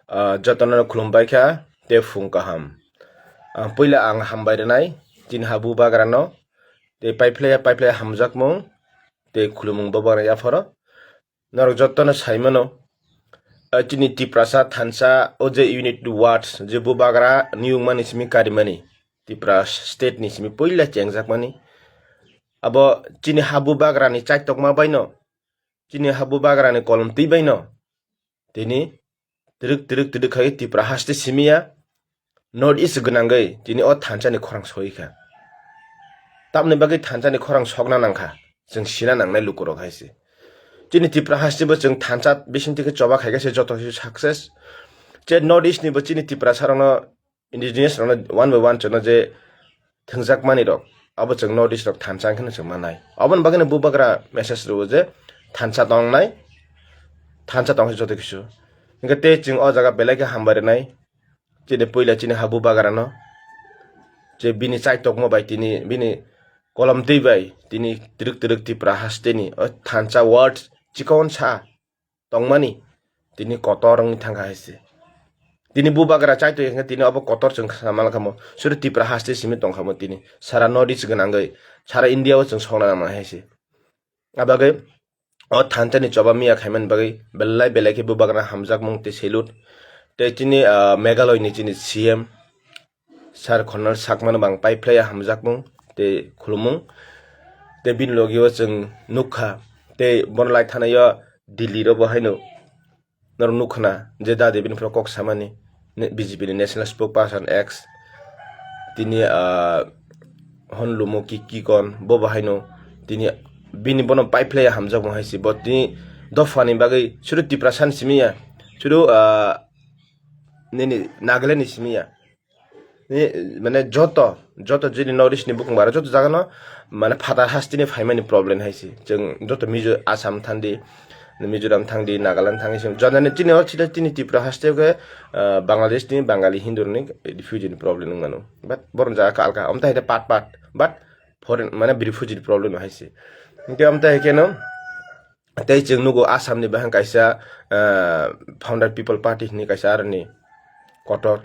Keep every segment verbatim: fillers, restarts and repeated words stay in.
Ah, jotono khulumbai kha, tei phung kaham. Ah, puila ang hambai rwnai, chini ha bubagrano, tei paiphlaiya paiphlaiya hamjakmung, tei khulumung bubagrani yapharo. Norok jotono saimano, ah, chini Tiprasa thansa o je unit words, je bubagra niyungmani simi karimani, Tipra state ni simi puila chengjakmani. Abo chini ha bubagrani chaitokma baino, chini ha bubagrani kolom twi baino, tini twrwk twrwk twrwk khai Tipra haste simiya North East gwnangwi tini o thansani khorang soi kha. Tamni bagwi thansani khorang sokna nangkha, chwng sina nangnai lukurok hai se. Chini Tipra haste bo chwng thansa bising twi khe choba khai khe se joto khe success. Je North East ni bo chini Tipra sarokno indigenous rokno one by one chwngno je thwngjakmani rok, abo chwng North East rok thansa wngkheno chwng mannai. Aboni bagwino bubagra message rwo je thansa tongnai, thansa tongse joto kisu. Hingkhe tei chwng o jaga belai khe hambai rwnai, chini puila chini ha bubagrano, je bini chaitokma bai tini bini kolom twi bai tini twrwk twrwk Tipra hasteni o thansa word chikon sa tongmani tini kotor wngwi thangkha hai se. Tini bubagra chaitwi hwnkhe tini obo kotor chwng khna manlakha mo. Suri Tipra haste simi tongkha mo tini. Sara North East gwnangwi, sara India o chwng sokna nangma hai se. Abagwi o thansani choba miya khaimani bagwi belai belai khe bubagrano hamjakmung tei salute. Tei chini, ah, Meghalaya ni chini C M Sir Conrad Sangma no bang paiphlaiya hamjakmung tei khulumung. Tei bini logi o chwng nukha. Tei bono lai thanaio Delhi ro bo haino norok nukha na je dadi bini phoro kok samani ne-, B J P ni national spokesperson ex tini, ah, hon lumo ki, ki kon bo bo haino tini bini bono paiphlaiya hamjakmung hai se bo tini dophani bagwi suru Tiprasa ni simi ya suru, ah, nini Nagaland ni simi ya. Ni, mane joto, joto jini North East ni bukung bara joto jaga no, mane phatar hasteni phaimani problem hai se. Chwng joto Mizo-, Assam thangdi, Mizoram thangdi, Nagaland thangdi, chwng jani chini o chini, chini Tripura haste khe, ah, Bangladesh ni Bangali Hindu ni refugee ni problem wng mano. But borom jaga khe alka, omtai hai part part, but foreign, mane refugee ni problem hai se. Hingke omtai hai khe no, tei chwng nugo Assam ni bahang kaisa, ah, Founder People Party hwnwi kaisa aroni kotor.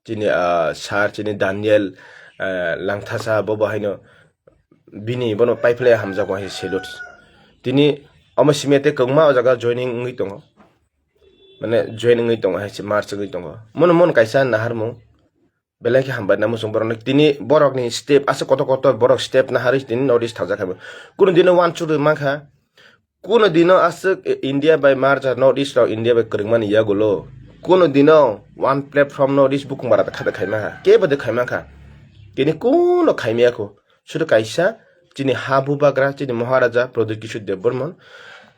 Chini, ah, sir, chini Daniel, ah, Langthasa, bo bo haino bini bono paiphlai hamjakma hai se salute. Tini omo simi tei kwbangma o jaga joining wngwi tongo. Mane join wngwi tongo hai se march wngwi tongo. Mono mon kaisa naharmung. Belai khe hambai na muchung borok ni. Tini borok ni step aswk kotor kotor borok step naharwi tini North East thangjakha. Kunu dino uansukwi mankha. Kuno dino aswk India bai marja North East rok India bai kwrwngmani yagulo. Kuno dino one platform North East bukung bara khada khaima kha. Kebo de khaima kha. Tini kuno khaimaya kho. Suru kaisa chini ha bubagra, chini Maharaja Pradyut Kishore Debbarman.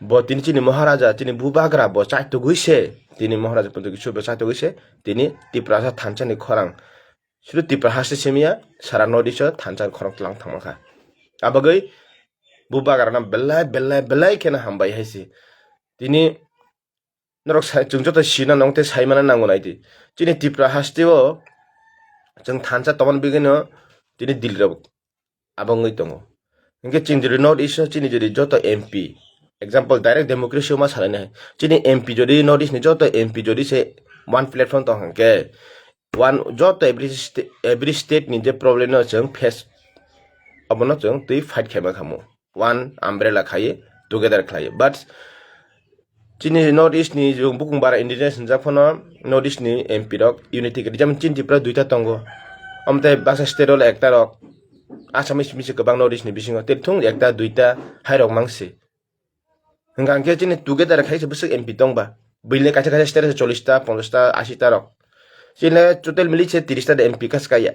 Bo tini chini Maharaja, chini bubagra bo chaitugwi se. Tini Maharaja Pradyut Kishore bo chaitugwi se. Tini Tiprasa thansa ni khorang. Suru Tipra haste simiya, sara North East o thansa khorang tlang thangma kha. Abagwi bubagrano belai, belai, belai kheno hambai hai se. Tini norok sai, chwng joto sina nong tei saimana nango nai di. Chini Tipra haste o chwng thansa tongmani bagwino tini Delhi rok abo wngwi tongo. Hingke chini jodi North East o chini jodi joto M P, example, direct democracy o ma salai nai. Chini M P jodi North East ni joto M P jodi se one platform tong hingke, one, joto every sta-, every state ni je problem no chwng face, abono chwng twi fight khaima khamu. One umbrella khai, together khlai. But chini North East ni je bukung bara indigenous hinjak phano North East ni M P rok unity kwrwi. Jemon chini Tripura duita tongo. Omte baksa state o ekta rok. Assamese misi kwbang North East ni bisingo. Tei thung ekta duita hai rok mangsi. Hingka hingke chini together khai se bwswk M P tongba. Buile kaisa kaisa state se chollish ta, ponchash ta, ashi ta rok. Chini total mili se tiris ta de M P kas kaya.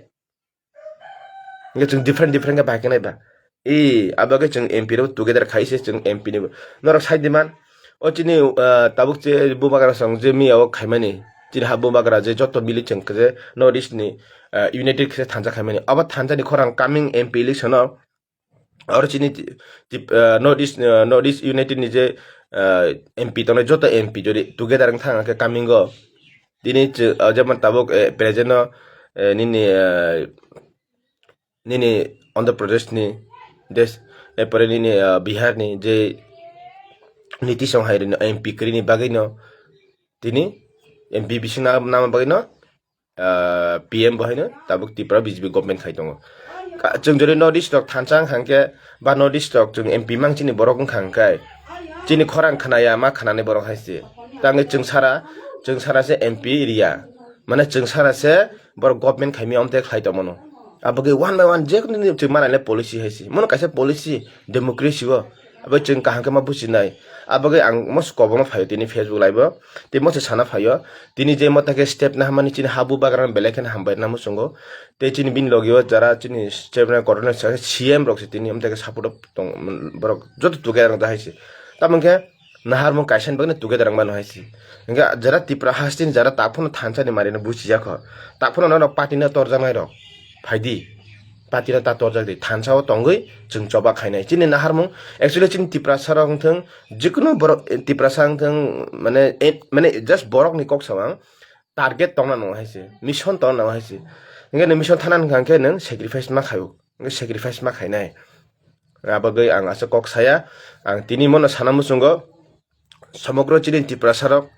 Hingke chwng different different khe bai khe nai ba. E, abo khe chwng M P rok together khai se chwng M P ni bo. Norok sai di man. O chini, ah, tabuk che bubagra song je miya o khaimani. Chini ha bubagra je joto mili chwng khe je North East ni, ah, united khe thansa khaimani. Abo thansa ni khorang coming M P election o Oro chini ti-, tip-, ah, North East, ah, North East United ni je, ah, M P tongnai joto M P jodi together wng thang khe coming o. Tini chw-, ah, jemon tabuk, eh, present o, eh, nini, ah, nini Andhra Pradesh ni des, eh, pore nini, ah, Bihar ni je Nitish Song hai rino M P kwrwini bagwi no tini M P bising na, nama bagwi no, ah, P M bo haino tabuk Tripura B J P government khai tongo. Ka-, chwng jodi North East rok thansa wngkha hwnkhe, ba North East rok chwng M P mang chini borok wngkha hwnkhe, chini khorang khnaya, ma khnani borok hai se. Tangwi chwng sara, chwng sara se M P riya. Mane chwng sara se borok government khaimya omte khlai tongmano. Abagwi one by one jekunu chwng manai le policy hai se. Mono kaisa policy democracy o. Abo chwng kaham khe ma bujinai. Abagwi ang mos kobono phaio tini Facebook live o. Tei mose sana phaio. Tini je mota khe step na hamani chini habu bagra belai kheno hambai na muchungo. Tei chini bini logi o jara chini step na kotor na C M rok se tini omte khe support o tong, borok joto together wng hai se. Tamo khe naharmung kaisa ni bagwi no together wng mano hai se. Hingke jara Tripura haste ni jara tak phano thansa ni mari no buchi jak kho. Tak phano norok party no torjak nai rok. Phaidi. Party no ta torjak di. Thansa o tongwi chwng choba khainai. Chini naharmung, actually chini Tiprasa rok wngthwng, jikunu borok, eh, Tiprasa wngthwng, mane, eh, mane just borok ni kok samang target tongna nango hai se. Mission tongna nango hai se. Hingke nwng mission thana hingka hingke nwng sacrifice ma khaio. Hingke sacrifice ma khainai. Abagwi ang aswk kok saya. Ang tini mono sana muchungo. Somogro chini Tiprasa rok,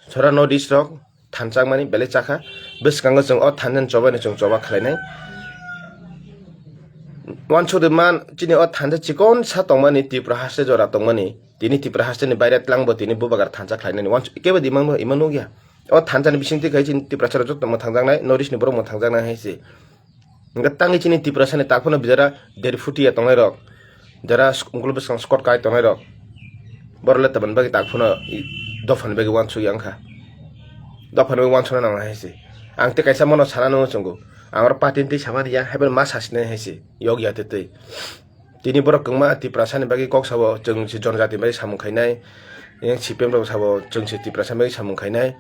sora North East rok thansa wngmani belai chakha. Bwskango chwng o thansa ni choba no chwng choba khlainai. Wansuk di man chini o thansa chikon sa tongmani Tripura haste jora tongmani. Tini Tripura haste ni baire twlang bo tini bubagra thansa khlainani. Wansuk kebo di man bo ima nukya. O thansa ni bisingtwi khai chini Tiprasa rok joto mwthangjaknai, North East ni borok mwthangjaknai hai se. Hingke tangwi chini Tiprasa ni tak phano bijara derphuti ya tongnai rok, jara sk-, ungkul bwskang skot kai tongnai rok, borok le tabani bagwi tak phano i-, dophani bagwi wansuk ya wngkha, dophani bagwi wansukna nangnai hai se. Ang tei kaisa mono sana nw chwngo, ang oro party ni twi samani ya, haiphano ma sasinai hai se, yok ya tei twi. Tini borok kwbangma Tiprasa ni bagwi kok sabo, chwng se jonojati ni bagwi samung khainai, yang C P M rok sabo, chwng se Tiprasa ni bagwi samung khainai,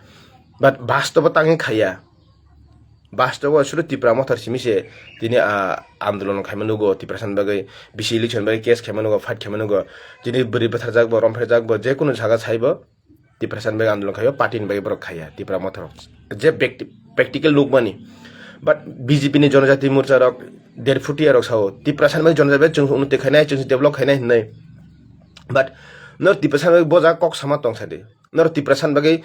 but bastobo tangwi khaiya. Bastobo suru Tipra Mothor simi se tini, ah, andolon khaima nugo, Tiprasa ni bagwi bisi election bagwi case khaima nugo, fight khaima nugo. Tini bwrwi bwtharjakbo, romphaijakbo, je kunu jaga saibo Tiprasa ni bagwi andolon khaio, party ni bagwi borok khaiya, Tipra Mothor. Je bekti-, practical nukmani. But B J P ni Jonojati Morcha rok, derphuti ya rok sao, Tiprasa ni bagwi Jonojati bai chwng unnoti khainai, chwng develop khainai hinwi. But nor Tiprasa ni bagwi boja kok sama tong sadi. Norok Tiprasa ni bagwi,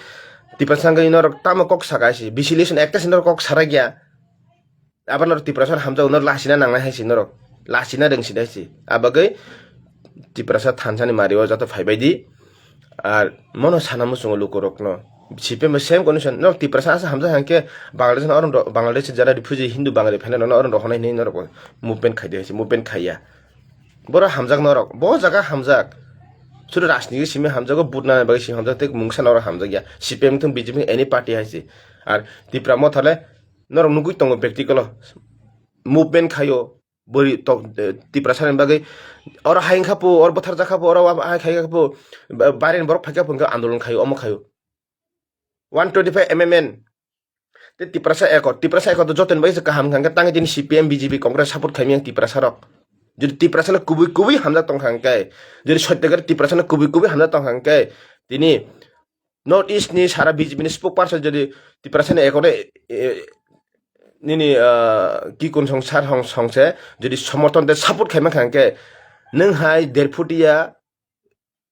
Tiprasa ni bagwi norok tamo kok saka hai se. Bisi election ekta se norok kok sarak ya. Abo norok Tiprasa hamjak norok lachina nangnai hai se norok. Lachina rwngsinai se. Abagwi Tiprasa thansa ni mari o joto phaibai di. Ar mono sana muchungo lukurokno. C P M bo same condition. Norok Tiprasa asa hamjak hangke Bangladesh no oro, Bangladesh jara refugee Hindu Bangladesh phainai rokno oro rohornai hinwi norok movement khai di hai se. Movement khaiya. Borok hamjak norok, bo jaga hamjak. Suru rajniti simi hamjago, vote nana bagwi simi hamjak, tei mungsa norok hamjak ya. C P M thung, B J P thung, any party hai se. Ar Tipra Motha le norok nugui tongo practical o. Movement khaio, bori to, eh, Tiprasa ni bagwi. Oro hai wngkha po, oro bwtharjak kha po, oro wa-, hai khai kha po, ba-, baire ni borok phai kha po, hwnkhe andolon khaio, omo khaio. One twenty five M M N. Tei Tiprasa Accord, Tiprasa Accord to jotoni bagwi se kaham wngkha, hwnkhe tangwi tini C P M, B J P, Congress support khaimya Tiprasa rok. Jodi Tiprasa no kubui kubui hamjak tongkha hwnkhe, jodi Satyakar Tiprasa no kubui kubui hamjak tongkha hwnkhe, tini North East ni sara B J P ni spokesperson jodi Tiprasa ni Accord e, e, nini, ah, ki kun song sar hong song se jodi somorthon tei support khaima kha hwnkhe, nwng hai derphutia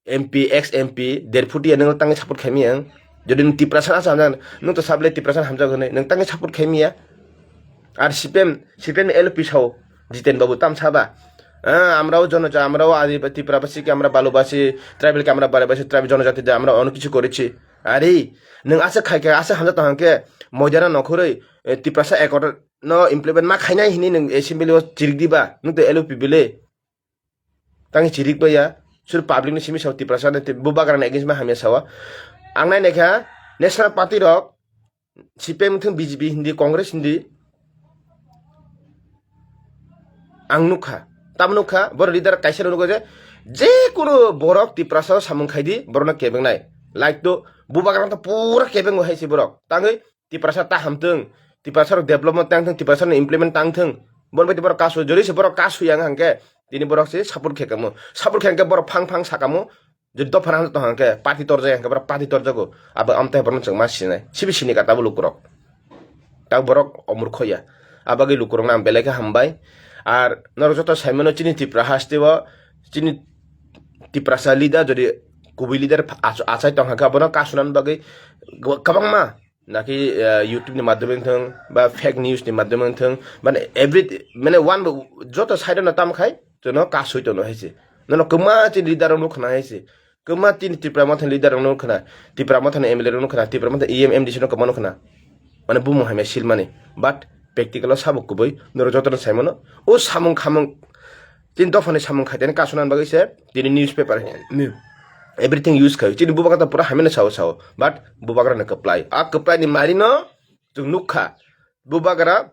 M P, ex M P, derphutia nwng tangwi support khaimya ang. Jodi nwng Tiprasa asa hamjak, nwng to sable Tiprasa hamjak hwnwi, nwng tangwi support khaimya. Ar C P M, C P M ni L P sao, Jiten Babu tam saba. Ah, আমরাও জনজা, আমরাও আদি-, ত্রিপুরাবাসীকে আমরা ভালোবাসি, ট্রাইবেলকে আমরা ভালোবাসি, ট্রাইবেল জনজাতিদের আমরা অনেক কিছু করেছি। আরে, nwng asa khaikha, asa hamjak tong hangkhe, moidana nokhorwi, eh, Tiprasa Accord no implement ma khainai hinwi nwng assembly o chirik diba, nwng to L P bile. Tangwi chirik baya, sur public ni simi sao Tiprasa ni, bubagra ni against ma hamya sawa. Ang nai naikha, National Party rok, C P M thung, B J P hindi, Congress hindi, ang nukha. Tamo nukha, borok leader kaisa rok nukha je, je kunu borok Tiprasa o samung khai di, borok no kebeng nai. Like to, bubagra to pura kebeng hai si borok. Tangwi, Tiprasa ta hamtwng, Tiprasa rok development tang thwng, Tiprasa no implement tang thwng. Bon bai borok kasu, jori se borok kasu yang hangke, tini borok se support khe kamo. Support khe hangke borok phang phang sakamo. Jodi dophana hangke tong hangke, party torjak hangke borok party torjago. Abo amtai borok chwng ma sinai. Sibi sini ka tabo lukurok. Ta borok omur khoya. Abagwi lukurok na belai khe hambai. Ar norok joto saimano chini Tipra haste o, chini Tiprasa leader jodi kubui leader pha-, ach-, achai tongkha khe abono kasunani bagwi gw-, kwbangma naki, eh, YouTube ni madhyome wngthung ba fake news ni madhyome wngthung, mane every, mane one, joto side no tam khai jono kasui tono hai se. Nono kwma chini leader rok nukha na hai se. Kwma chini Tipra Motha ni leader rok nukha na, Tipra Motha ni M L A rok nukha na, Tipra Motha E M M D C no kwma nukha na. Mane bumung hai mai silmani. But practical o sabo kubui norok joto no sai mano. O samung khamung chini dopha ni samung khai tani kasuna bagwi se tini newspaper ni everything use khai. Chini bubagra to pura hamya no sao sao. But bubagra no kwplai. A kwplai ni mari no chwng nukha. Bubagra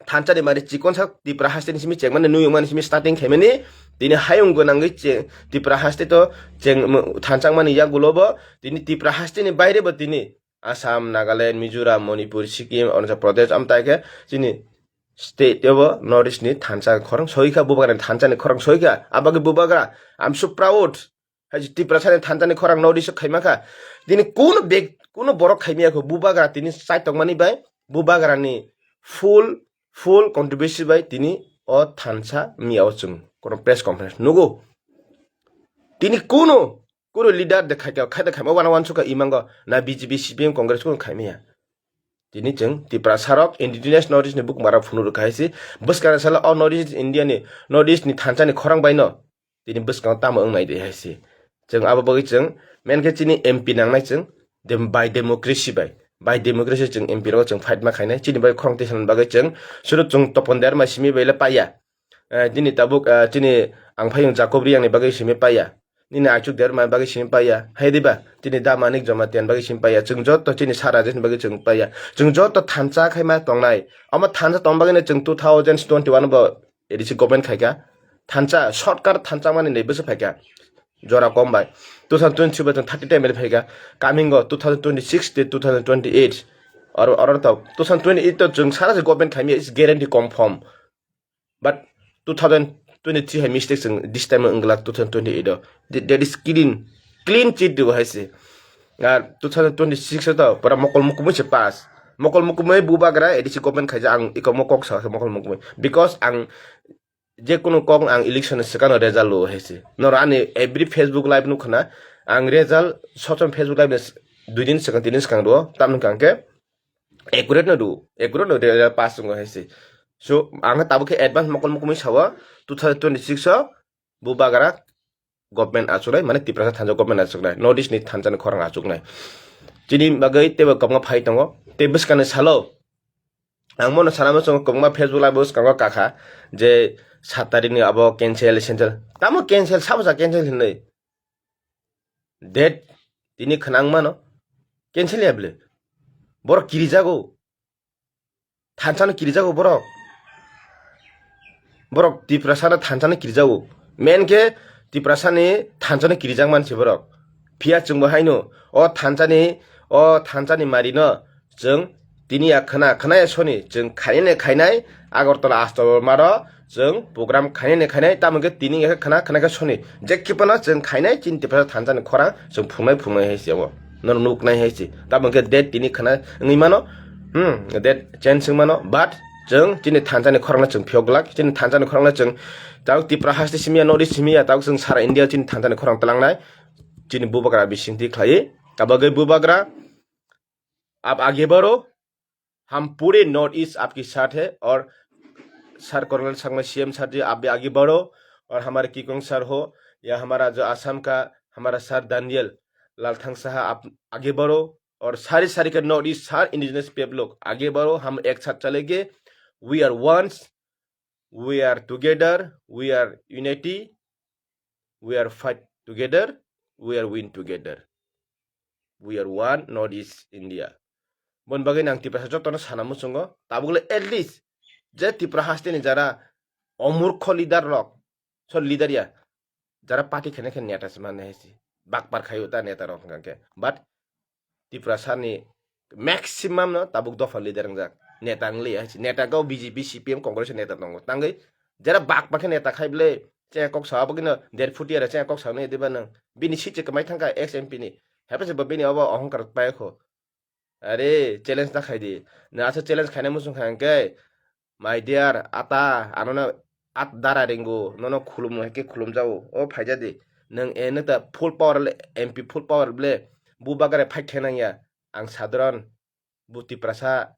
thansa ni mari chikon sa Tipra haste ni simi chengmani nuyung mani simi starting khaimani. Tini hayung gwnangwi che Tipra haste to cheng thansa mani yagulo bo. Tini Tipra haste ni baire bo tini Assam, Nagaland, Mizoram, Manipur, Sikkim, Arunachal Pradesh, amtai khe chini state tebo North East ni thansa khorang soikha, bubagra ni thansa ni khorang soikha. Abagwi bubagra, I'm so proud. Hai Tiprasa ni thansa ni khorang North East o khaima kha. Tini kuno bek, kuno borok khaimaya kho, bubagra tini chai tongmani bai, bubagra ni full, full contribution bai tini o thansa miya o chwng kono press conference nugo. Tini kuno Kunu leader de khaikha, khaida khaima wana wansukha imango na B J P, C P M, Congress kunu khaimaya. Tini chwng Tiprasa rok indigenous North East ni bukhuma rok phunuk rwkha hai se. Bwskang sala o North East India ni, North East ni thansa ni khorang bai no tini bwskango tamo wngnai de hai se. Chwng abo bagwi chwng main khe chini M P nangnai chwng dem-, by democracy bai. By democracy chwng M P rok chwng fight ma khainai. Chini bai khorang tisan bagwi chwng suru chwng Topon Derma simi bai le paiya. Eh, nini tabuk, eh, chini ang phayung Jacob Riyang ni bagwi simi paiya. Nini Achuk Derma bagwi simi paiya. Hai diba? Chini Da Manik Jamatia ni bagwi simi paiya. Chwng joto chini Sara Jani bagwi chwng paiya. Chwng joto thansa khai ma tongnai. Omo thansa tong bagwi no chwng two thousand twenty-one bo A D C government khaikha. Thansa, shortcut thansa mani nei bwswk phaikha. Jora kom bai. Two thousand twenty-three bo chwng thirty time phaikha. Coming o two thousand twenty-six to two thousand twenty-eight. Oro, oro to two thousand twenty-eight to chwng sara se government khaimya is guarantee confirm. But two thousand twenty-three hai mistake chwng this time wng glak two thousand twenty-eight o. Th-, that is clean, clean chit dibo hai se. Ar two thousand twenty-six o to pura mokol mukumui se pass. Mokol mukumui bubagra A D C government khaija ang iko mo kok sa mokol mukumui. Because ang je kunu kok ang election ni swkang result lo hai se. Noro ani every Facebook live nukha na ang result sochom Facebook live ni s-, dui din swkang tin din swkang do. Tamni kang khe accurate no do, accurate no do, pass wngo hai se. So, ang tabuk khe advance mokol mukumui sawa, two thousand twenty-six o bubagra government achuknai, mane Tiprasa thansa government achuknai, North East ni thansa ni khorang achuknai. Chini bagwi teibo kwbangma phai tongo, tei bwskangni salo ang mono sana muchungo kwbangma Facebook live bwskango kakha je sat tarikh ni abo cancel, cancel. Tamo cancel, sabo sa cancel hinwi. Date tini khwnang mano. Cancel ya bwle. Borok kirijago. Thansa no kirijago borok. Borok Tiprasa no thansa no kirijago. Main khe Tiprasa ni thansa no kirijak mansi borok. Phiya chwngbo haino o thansa ni, o thansa ni mari no chwng tini ya khwna, khwna ya soni, chwng khainai khainai, Agartala Astor maro, chwng program khainai khainai, tamo khe tini ya khwna, khwna khe soni. Je kiphano chwng khainai, chini Tiprasa thansa ni khorang, chwng phungnai phungnai hai se abo. Nono nuknai hai se. Tamo khe date tini khwna wngwi mano, hmm, date change wng mano, but chwng chini thansa ni khorang no chwng phiyok glak, chini thansa ni khorang no chwng, tao Tipra haste simi ya, North East simi ya, tao chwng sara India chini thansa ni khorang tlangnai, chini bubagra bisingtwi khlai, abo khe bubagra, आप आगे बढ़ो, हम पूरे north east आपके साथ है। और sir colonel Sangma CM sir ji, आप भी आगे बढ़ो। और हमारे किकोंग सर हो या हमारा जो आसाम का हमारा सर दानियल लालथांग साहा, आप आगे बढ़ो। और सारे सारे के नॉर्थ ईस्ट, सारे इंडिजिनस पीपल लोग आगे बढ़ो, हम एक साथ चलेंगे। We are once, we are together, we are unity, we are fight together, we are win together, we are one North East India. Bon bagwi nang Tiprasa jotono sana muchungo, tabukle at least je Tipra haste ni jara omurkho leader rok, so leader ya, jara party khene khene neta se mane hai se, bakpar khayo ta neta rok hwnkha khe, but Tiprasa ni maximum no tabuk dopha leader wngjak. Neta wng liya hai se. Neta khe o B J P, C P M, Congress ni neta tongo. Tangwi jera bak bak khe neta khai bwle, chengya kok sa, abo khe no der phuti ara chengya kok sa nai diba nwng. Bini seat se kwmai thangkha ex M P ni. Haiphai se bo bini obo ohongkar pai kho. Are challenge ta khai di. Na asa challenge khaina muchung kha hwnkhe, My dear, ata, ano na at dara ringo, nono khulum hai khe khulum jao. O phaija di. Nwng e nwta full power le, M P full power le, bu bagare fight khe nang ya. Ang sadharan, bu Tiprasa,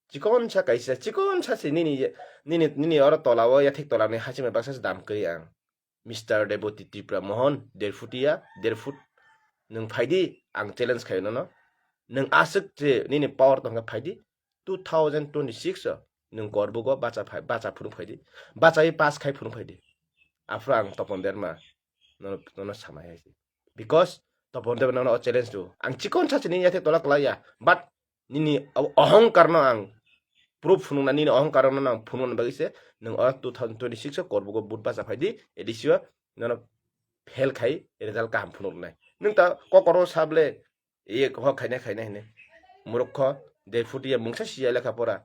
chikon sa kaisa, chikon sa se nini, nini, nini oro tola o, yathik tola ni hachimai baksa se dam kwrwi ang. Mister Reboti Tripura Mohan, der futia, der foot. Nwng phaidi, ang challenge khayo nono. Nwng aswk je nini power tongkha phaidi, two thousand twenty-six o nwng Korbugo bacha phai, bacha phunuk phaidi. Bachai pass khai phunuk phaidi. Aphuru ang Topon Debbarma nono, nono samai hai se. Because Topon Debbarma nono o challenge do. Ang chikon sa se nini yathik tola kwlai ya. But nini o-, ohongkar no ang proof phunukna, nini ohongkar no ang phunukna bagwi se nwng o two thousand twenty-six o Korbugo vote bacha phaidi, A D C o nono fail khai result kaham phunuknai. Nwng ta kokoro sable, ye ho khaina khaina hine. Murukho, de futi ya mungsa siya lekha pora.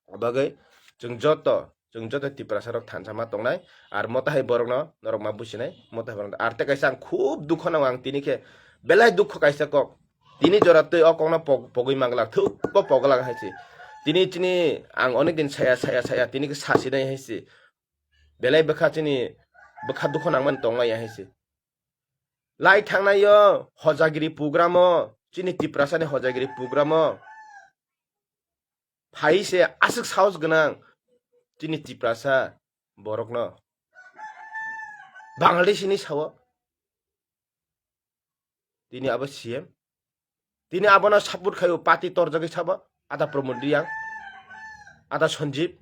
Obagwi chwng joto, chwng joto Tiprasa rok thansa ma tongnai, ar mota hai borokno norok ma businai, mota hai borokno. Ar tei kaisa ang khub dukho nango ang tini khe, belai dukho kaisa kok. Tini jora twi o kokno pog-, pogwi manglak, thuk bo poglak hai se. Tini chini ang onek din saya, saya, saya, tini khe sasinai hai se. Belai bwkha chini bwkha dukho nangmani tongnai hai se. Lai thangnai o hojagiri program o, chini Tiprasa ni hojagiri program o. Phai se aswk sahos gwnang chini Tiprasa borokno. Bangladesh ni sao. Tini abo C M. Tini abono support khayo party torjagwi sabo. Ada Pramod Reang. Ada Sanjib.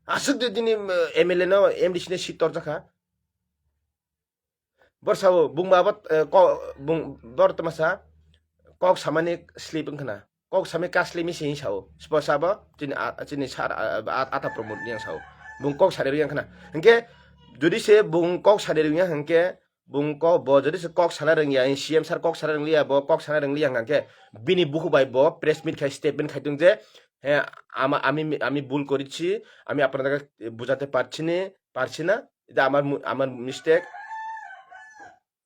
Aswk de tini, eh, M L A no M D C ni seat torjakha. Bor sao bung ba bot, eh, ko, bung bor tama sa kok samani sleep wng khna. Kok sami ka sleep mi sing sao. Spo sabo chini a-, chini sar a-, a-, ata Pramod Reang sao. Bung kok sari yang khna. Hingke jodi se bung kok sari yang hingke bung ko bo jodi se kok sana rwngya, C M sir kok sana rwngliya, bo kok sana rwngliya hingke bini buku bai bo press meet khai statement khai tung je, he, ama-, আমি, আমি ভুল করেছি, আমি আপনাদেরকে বুঝাতে পারছি নি, পারছি না, এটা আমার মু-, আমার mistake।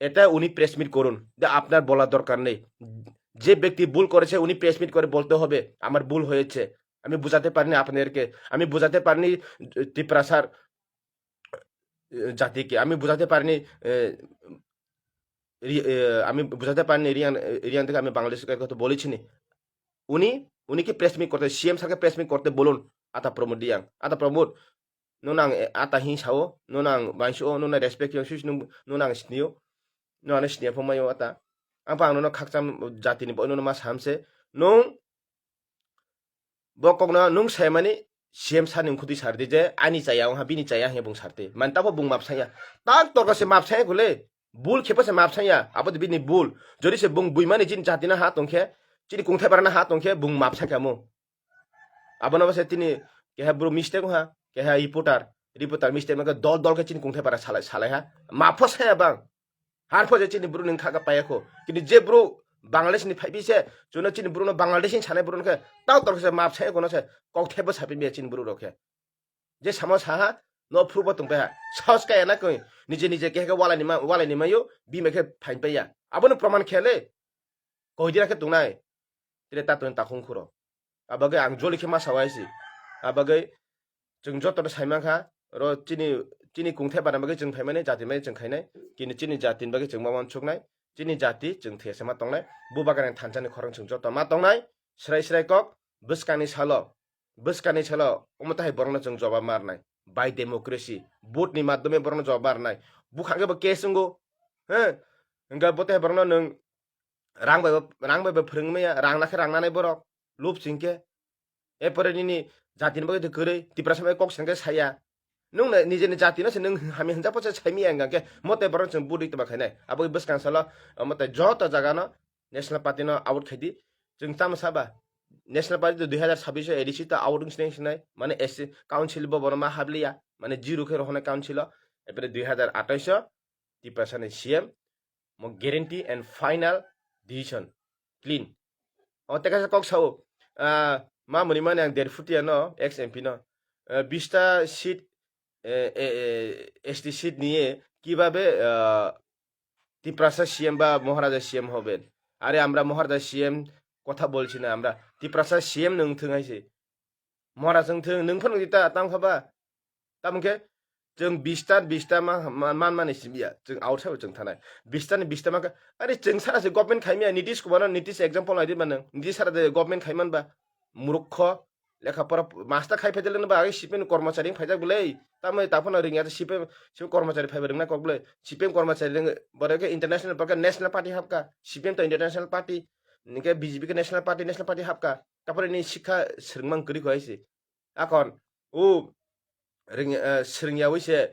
এটা উনি প্রেস মিট করুন, এটা আপনার বলার দরকার নেই। যে ব্যক্তি ভুল করেছে উনি প্রেস মিট করে বলতে হবে, "আমার ভুল হয়েছে, আমি বুঝাতে পারিনি আপনাদেরকে, আমি বুঝাতে পারিনি, আহ, তিপ্রাসার, আহ, জাতিকে, আমি বুঝাতে পারিনি, আহ, রি-, আহ, আমি বুঝাতে পারিনি রিয়ান, আহ, রিয়ান থেকে আমি বাংলাদেশকে কথা বলেছি নি।" উনি, উনি কি প্রেস মিট করতে, সি এম স্যারকে প্রেস মিট করতে বলুন। আতা প্রমোদ রিয়াং, আতা Pramod, no nang, eh, ata hin sao, no nang bansi o, no nang respect yo, sus nung, no nang snio, no ano snia phomai o ata. Ang pa ang no khakcham jati ni bo no ma samse, nung bo kok no nung sai mani C M sir ni khudi sar di je, ani chaya wngha, bini chaya he bung sarte. Man tabo bung map saya. Tang torka se map saya gule. Bul khepa se map saya. Abo de bini bul. Jodi se bung bui mani jin jati na ha tongkhe, chini kungthai bara na ha tongkhe, bung map sakha mo. Abono bo se tini keha bro mistake ha, keha reporter, reporter mistake maka dol dol ke chini kungthai para salai, salai ha. Ma pho saya bang. Har pho je chini bro ning kha ka paya kho. Kini je bro Bangladesh ni phai bi se, chuno chini bro no Bangladesh ni sanai bro no khe, tau tor se map saya kono se, kok thebo sapi bi chini bro rok khe. Je samo saha, no phuru bo tong ha. Saos kaya na koi, nije nije keha ke walai ni ma, walai ni mayo, bi me khe phain paya. Abono proman khele. Koi dira khe tongnai. Tire ta tong takhung khuro. Abagwi ang joli khe ma sawai si. Abagwi chwng joto no sai mankha, ro chini, chini kungthai barna bagwi chwng phaimani, jati bagwi chwng khainai. Kini chini jati ni bagwi chwng ma uansuknai. Chini jati chwng thesema tongnai. Bubagrani thansa ni khorang chwng joto ma tongnai. Srai srai kok, bwskangni salo, bwskangni salo, omo tahai borokno chwng jobab ma rwnai. By democracy, vote ni madhyome borokno jobab ma rwnai. Bukhang khe bo case wngo. He? Hwnkhe bo tahai borokno nwng rang bai bo, rang bai bo phwrwng maya, rang nakhe rang nanai borok, lub singkhe. Erpore nini jati ni bagwi twi kwrwi, Tiprasa bai kok sengkhe saya. Nwng na, nijeni jati no se nwng hamya hwnjak pho se sai maya hwnkhe, mote borok chwng vote rwi tongma khainai. Abo bwskang salo, mote joto jaga no National Party no out khai di. Chwng tamo saba, National Party to dui hazar sabbish o A D C to out wng sinai sinai, mane S C council bo bono ma habliya, mane zero khe rohonai council o. Erpore dui hazar atais o Tiprasa ni C M, mo guarantee and final decision, clean. O tei kaisa kok sao, ah, ma muni mani ang der futia no, ex M P no, ah, bista seat, eh, eh, eh, S T seat niye kibabe, ah, Tiprasa C M ba Maharaja C M hoben? Are amra Maharaja C M kotha bolchi na, amra Tiprasa C M nwng thwng hai se. Maharaja nwng thwng, nwng phano dita tang khaba. Tamo khe Chwng bista, bista ma, ma, man mani simiya. Chwng outside bo chwng thanai. Bista ni bista ma kha, are chwng sara se government khaimiya, Nitish Kumar no, Nitish example nai di manang. Nitish sara de government khaiman ba. Murukho, lekha pora master khai phaijak le ba, C P M ni kormochari wng phaijak bwle. Tamo taphano ringya C P M, C P M kormochari phaiba ringna kok bwle. C P M kormochari ring, bore ke international, bore ke national party hapka. C P M to international party. Nike B J P ke national party, national party hapka. Tapore ni sikha swrwngmang kwrwi kho hai se. Akon, o ring, eh, swrwngya wi se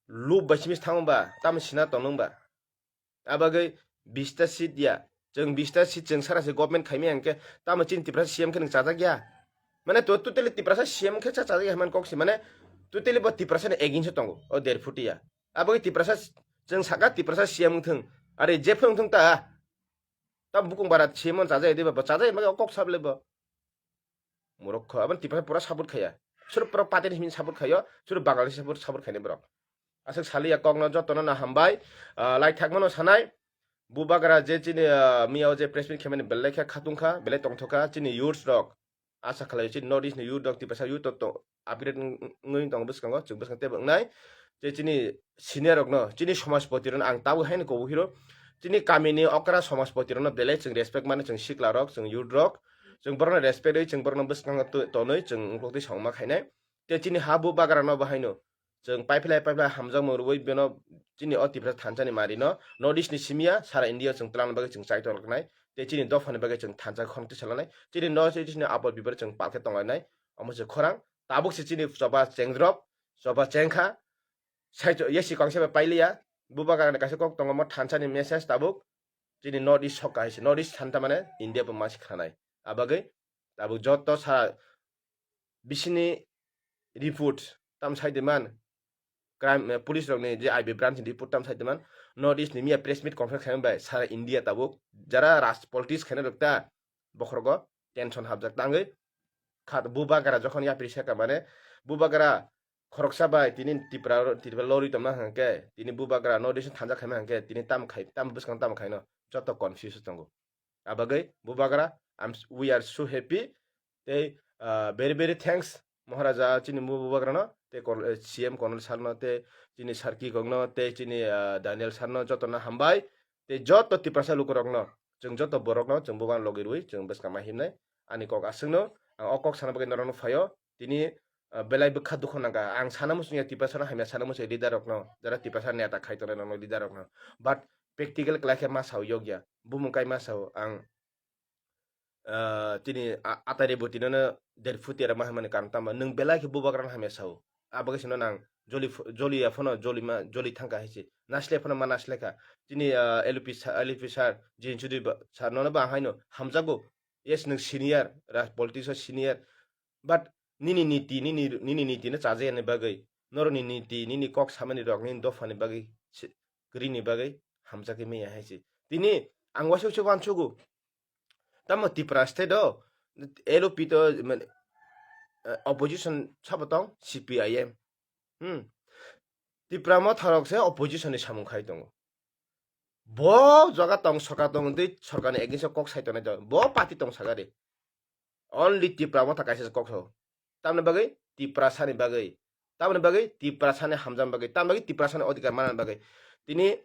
lub bai simis thang ba, tamo sina tongnung ba. Abagwi bista seat ya. Chwng bista seat chwng sara se government khaimai hwnkhe, tamo chini Tiprasa C M khe nwng chajak ya? Mane to totally Tiprasa C M khe cha chajak ya hwnmani kok se, mane totally bo Tiprasa ni against o tongo, o der phuti ya. Abagwi Tiprasa, chwng saka Tiprasa C M wngthwng, are je phwrwng thwng ta. Ta bukung bara C M wng chajak ya diba, bo chajak ya, mane o kok sable bo. Morok kho, aboni Tiprasa pura support khaya. Suru pura party ni himni support khayo, suru Bangladesh support, support khaini borok. Aswk saliya kokno jotono no hambai, ah, lai thakmano sanai. Bubagra je chini, ah, miya o je press meet khaimani belai khe khatung kha, belai tongthok kha, chini youths rok. Asa khalai chini North East ni youth rok, Tiprasa youth rok to upgrade wng-, wngwi tongo bwskango, chwng bwskang teibo wngnai. Je chini senior rokno, chini somajpoti rokno ang tabuk haino kobo hiro. Chini kamini okra somajpoti rokno belai chwng respect mano, chwng sikla rok, chwng youth rok. Chwng borokno respect rwi, chwng borokno bwskango to-, tonwi, chwng wngkuk twi songma khainai. Tei chini ha Bubagra no bo haino chwng paiphlai paiphlai hamjakmung rwui beno chini o Tiprasa thansa ni mari no North East ni simiya sara India chwng twlangna bagwi chwng chai tongkha nai. Tei chini dopha ni bagwi chwng thansa khorang twi salanai. Chini North East ni apor bipor chwng palkhe tonglainai. Omo se khorang. Tabuk se chini choba chengdrop, choba chengkha. Sai cho-, yesi kongsa bai pailiya. Bubagra ni kaisa kok tongo, omo thansa ni message tabuk. Chini North East sokka hai se. North East thansa mane India bo masi khanai. Abagwi tabuk joto sa bisini report tam sai de man, crime, eh, police rok ni je I B branch ni report tam sai de man, North East ni miya press meet conference khaimani bai sara India tabuk jara raj politics khaina rok ta bokhorogo tension hapjak tangwi kha. Bubagra jokhon yapri seka mane Bubagra khoroksa bai tini Tripura, Tripura lori tongma hwnkhe tini Bubagra North East thansa khaima hwnkhe tini tam khai, tam bwskang tam khaino joto confuse tongo. Abagwi Bubagra, I'm, we are so happy. Tei, ah, very, very thanks, Maharaja, chini Bubagrano, tei Kor-, eh, C M Colonel Sarno, tei chini Sarki Kokno, tei chini, ah, Daniel Sarno, jotono hambai. Tei joto Tiprasa lukurokno, chwng joto borokno, chwng Bubagrano logi rwi, chwng bwskang ma himnai. Ani kok aswkno, ang o kok sana bagwi norokno phaio. Tini, ah, belai bwkha dukhu nangkha. Ang sana muchungya Tiprasano hamya sana muchungya leader rokno, jara Tiprasa neta khai tongnai rokno, leader rokno. But practical kwlai khe ma sao yokya. Bumung kai ma sao ang, ah, tini a-, atai rebo tini no der phuti rama hwnmani karon tamo nwng belai khe Bubagrano hamya sao. Abo khe sino nang joli ph-, joli ya phano joli ma, joli thangkha hai se. Nasle phano ma nasle kha. Tini, ah, L P sa-, L P sir, Jin Chudri ba, sir nono ba haino hamjago. Yes, nwng senior, raj politics o senior. But nini niti, nini, nini niti no chajakya ni bagwi, norokni niti, nini kok samani rok, nini dophani bagwi se, kwrwini bagwi hamjakgwi manya hai se. Tini ang waisa waisa uansugo. Tamo Tipra state o L P to, mane, eh, opposition sabo tong, C P I M. Hmm. Tipra motha rok se opposition ni samung khai tongo. Bo jaga tong, sorkar tong, tei sorkar ni against o kok sai tongnai to. Bo party tong sagari. Only Tipra motha kaisa se kok sao. Tamni bagwi Tiprasani bagwi. Tamni bagwi Tiprasani hamjani bagwi. Tamni bagwi Tiprasani odhikar manani bagwi. Tini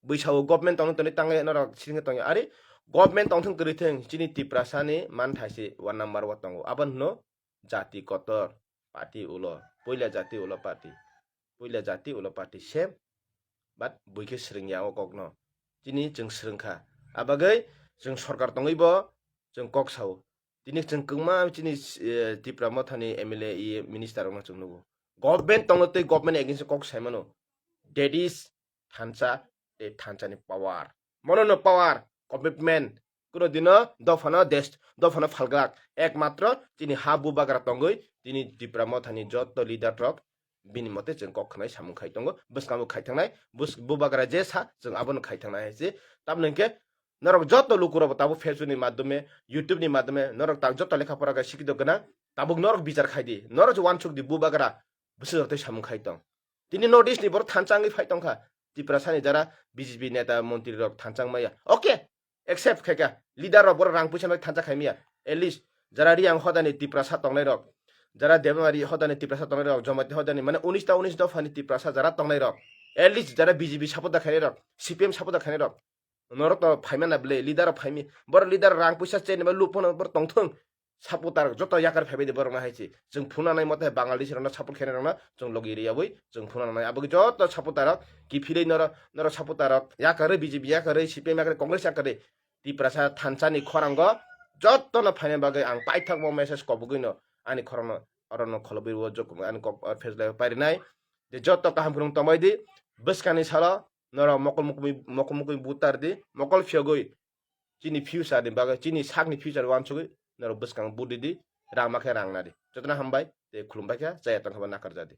bwsao government tongno tongwi tangwi norok sini tongya. Ari government tongthwng kwrwi thwng chini Tiprasani manthai se one number o tongo. Abo hwno jati kotor party ulo. Puila jati ulo party. Puila jati ulo party same. But bui khe swrwngya o kokno. Tini chwng swrwngkha. Abagwi chwng sorkar tongwi bo chwng kok sao. Tini chwng kwbangma chini, eh, Tipra mothani M L A, E A, minister rokno chwng nugo. Government tongno tei government against kok saimano. That is thansa tei thansa ni power. Mono no power, commitment. Kuno dino dophano desh, dophano phalglak. Ekmatro chini ha Bubagra tongwi tini Tipra mothani joto leader rok bini mote chwng kok khnai samung khai tongo. Bwskango khai thangnai, bus-, Bubagra je sa chwng abono khai thangnai hai se. Tamni hwnkhe norok joto lukurokbo tabuk Facebook ni madhyome, YouTube ni madhyome norok tak joto lekha pora khe sikito gwnang. Tabuk norok bichar khai di, norok je uansuk di Bubagra bwswk joto samung khai tong. Tini North East ni borok thansa wngwi phai tongkha. Tiprasani jara B J P neta montri rok thansa wngmaya. Okay, accept khaikha. Leader rok borok rang puisa bai thansa khaimaya. At least jara Riang hodani Tiprasa tongnai rok, jara Devanagari hodani Tiprasa tongnai rok, Jamatia hodani, mane unis ta unis dopha ni Tiprasa jara tongnai rok, at least jara B J P supporter khainai rok, C P M supporter khainai rok, norok to phaimana bwle, leader rok phaimi, boro leader rang puisa cheni ba luphano boro tongthung, supporter joto yakar phaibai di borok no hai se. Chwng phunanai mote Bangladesh rokno support khainai rokno chwng logi riyawi chwng phunanai. Abo joto supporter rok kiphilwi norok, norok supporter rok yakarwi B J P yakarwi C P M yakarwi Congress yakarwi Tiprasa thansa ni khorango joto no phaina bagwi ang paithak mo message kobogwi no ani khorang no oro no kholobwi o jok ani kok o pheslai pairinai. Je joto kaham phunung tongbai di bwskang ni salo norok mokol mukumi mokol mukumi butar di mokol phiyogwi chini future ni bagwi chini sak ni future wansugwi norok bwskang budi di rang ma khe rang na di. Joto no hambai tei khulumbai kha chaya tong khe bo nakar jadi.